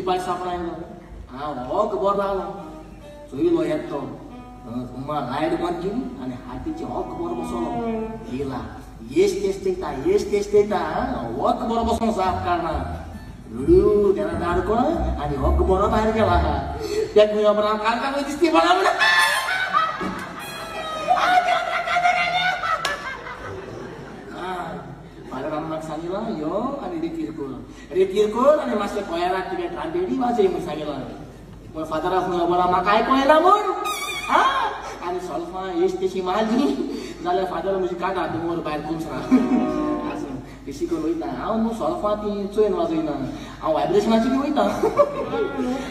पाय सापडायलो हांव हो खबर लागलो चोयलो येत तो लायट बंद केली आनी हातीची हो खबर बसलो येयला येस टेस्ट येता येस टेस्ट येता हो खबर बसोन साफ काडना रडू तेन्ना दाडको आनी हो बरो भायर गेला तेका खंय खबर कालका खंय दिसती पडा म्हणून फाल्यां अम्माक सांगिलां यो आनी रेतीर कर रेतीर कर आनी मातशें कोयराक तुगे ट्रांपेटी वाजय म्हूण सांगिलां पूण फादराक खंय खबर म्हाका आयको येना म्हूण आनी सोल्फां एश तेशी मारली जाल्यार फादर म्हजी काडा दोंगर भायर कुमसरा आसूं तेशी करून वयता हांव न्हू सोल्फां ती चोयन वाजयना हांव वायब्रेशनाची ती वयता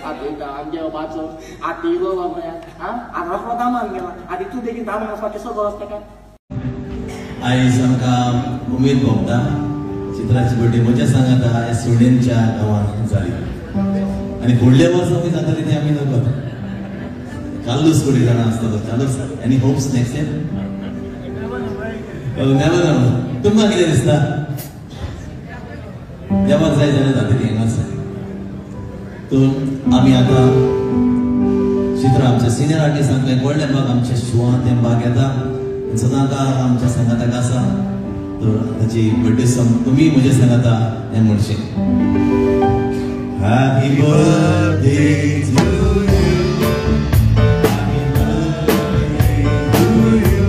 आतां वयता आमगे बाचो आतां येयलो बाबा आतां रोखडो दामान गेला आतां तूं बेगीन दामान वचपा केसो गरज ताका. आयज आमकां उमेद भोगता चित्राची बर्थडे म्हज्या सांगाता ह्या सुणेंच्या गांवांत जाली आनी फुडल्या वर्सा खंय जातली ती आमी नकत कालूच फुडें जाणां आसतलो Carlos. Any hopes next year? Never know. तुमकां कितें दिसता? देवाक जाय जाल्यार जातली हांगाच. तर आमी आतां चित्रा आमच्या सिनियर आर्टिस्ट आमकां एक व्हडलें बाग आमच्या शिवान तें बाग येता सदांच आमच्या सांगाताक आसा. तर ताची बर्थडे सॉंग तुमी म्हज्या सांगाता हें म्हणशें. Happy birthday to you, happy birthday to you,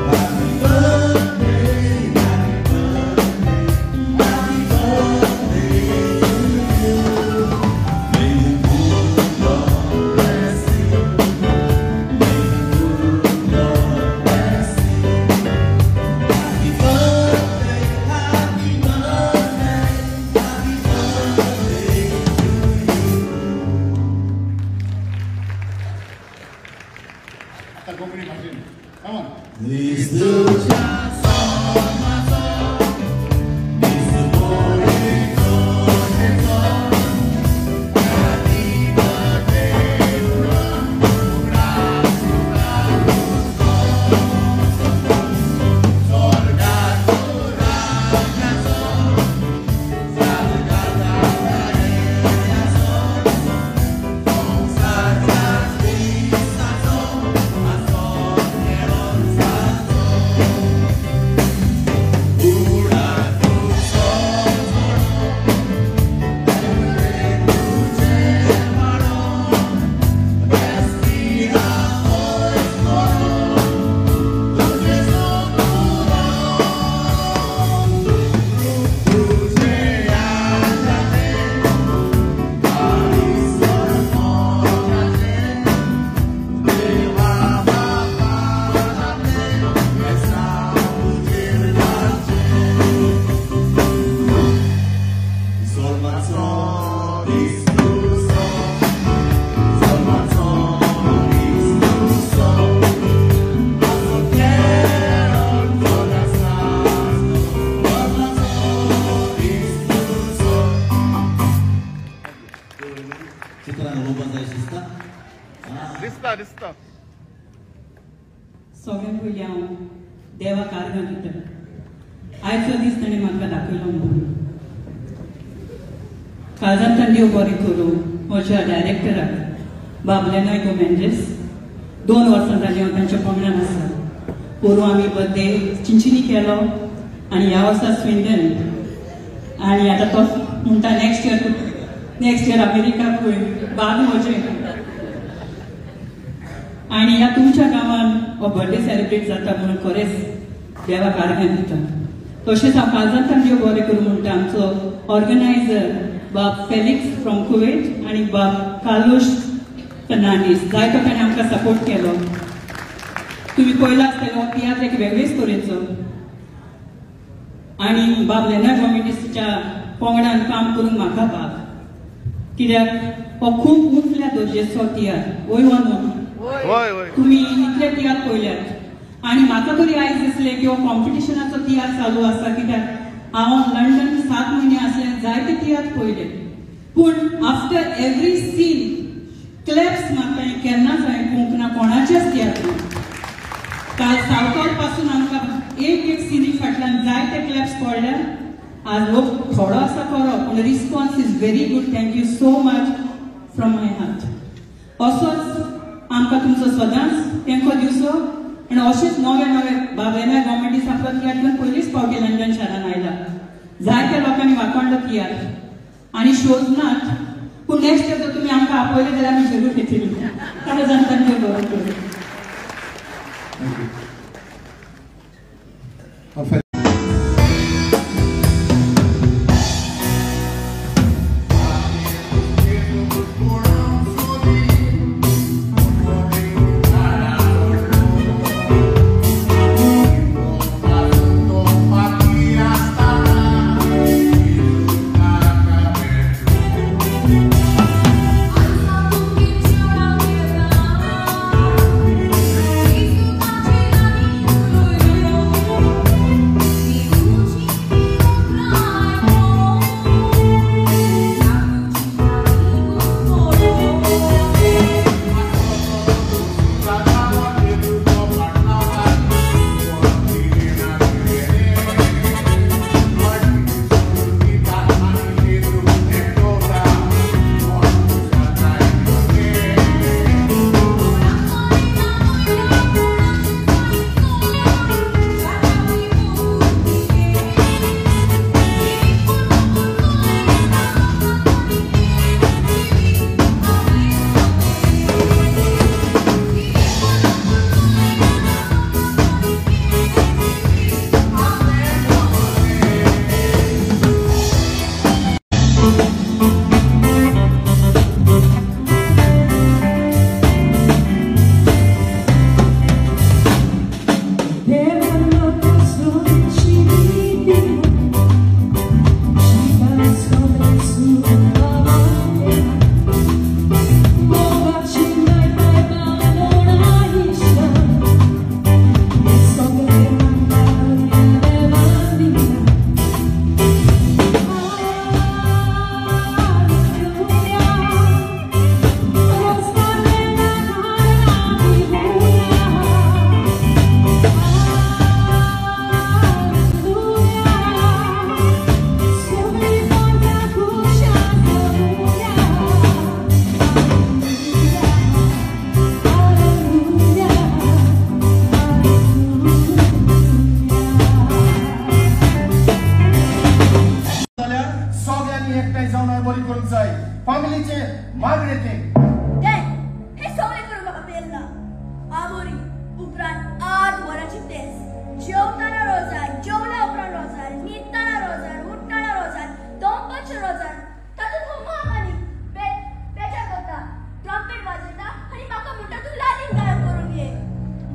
happy birthday, happy birthday, happy birthday to you. May the good Lord bless you, may the good Lord bless you. Happy birthday, happy birthday, happy birthday to you. आता कोंकणी भाशेन Come on. दिसता दिसता. सगळ्यांत पयलीं हांव देवाक आर्गां दिता. आयचो दीस ताणें म्हाका दाखयलो म्हणून काळजांतल्यान देव बरें करूं म्हज्या डायरेक्टराक बाब लेनॉय गोमेंजीस. 2 वर्सां जालीं हांव तांच्या पंगडान आसा. पोरूं आमी बर्थडे चिंचिनी केलो आनी ह्या वर्सा स्विंडन आनी आतां तो म्हणटा नेक्स्ट इयर अमेरिका खंय बाद म्हजें. आनी ह्या तुमच्या गांवान हो बर्थडे सेलिब्रेट जाता म्हणून खरेंच देवाक आर्गां दिता. तशेंच हांव काळजांतल्यान देव बरें करूं म्हणटा आमचो ऑर्गनायझर बाब फेलिक्स फ्रॉम कुवेट आनी बाब कार्लोश फर्नांडीस जायतो ताणें आमकां सपोर्ट केलो. तुमी पळयला आसतलो तियात्र एक वेगळेच तरेचो आनी बाब लेनॉय गोमेंजीसच्या पंगडान काम करूंक म्हाका बाब कित्याक हो खूब उंचल्या दर्जेचो तियात्र वय वा न्हू. तुमी इतले तियात्र पळयल्यात आनी म्हाका तरी आयज दिसलें की हो कॉम्पिटिशनाचो तियात्र चालू आसा कित्याक हांव लंडन 7 म्हयने आसले जायते तियात्र पळयले पूण आफ्टर एवरी सीन क्लॅप्स मारता हें केन्नाच हांवें पळोवंक ना कोणाच्याच तियात्रान. काल सावथॉल पासून आमकां एक एक सिनी फाटल्यान जायते क्लॅप्स पडल्या आज लोक थोडो आसा खरो पूण response is very good. Thank you so much from my heart. असोच आमकां तुमचो सदांच तेंको दिवचो आनी अशेंच नवे नवे बाबेना गव्हर्मेंटीस आपलो तियात्र घेवन पयलीच फावटी लंडन शारान आयला. जायत्या लोकांनी वाकोंडलो तियात्र आनी शोज नात पूण नेक्स्ट इयर जर तुमी आमकां आपयले जाल्यार आमी जरूर येतली. ताका जाणटा बरो करूं.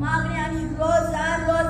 मागणे आनी रोजार रोजार.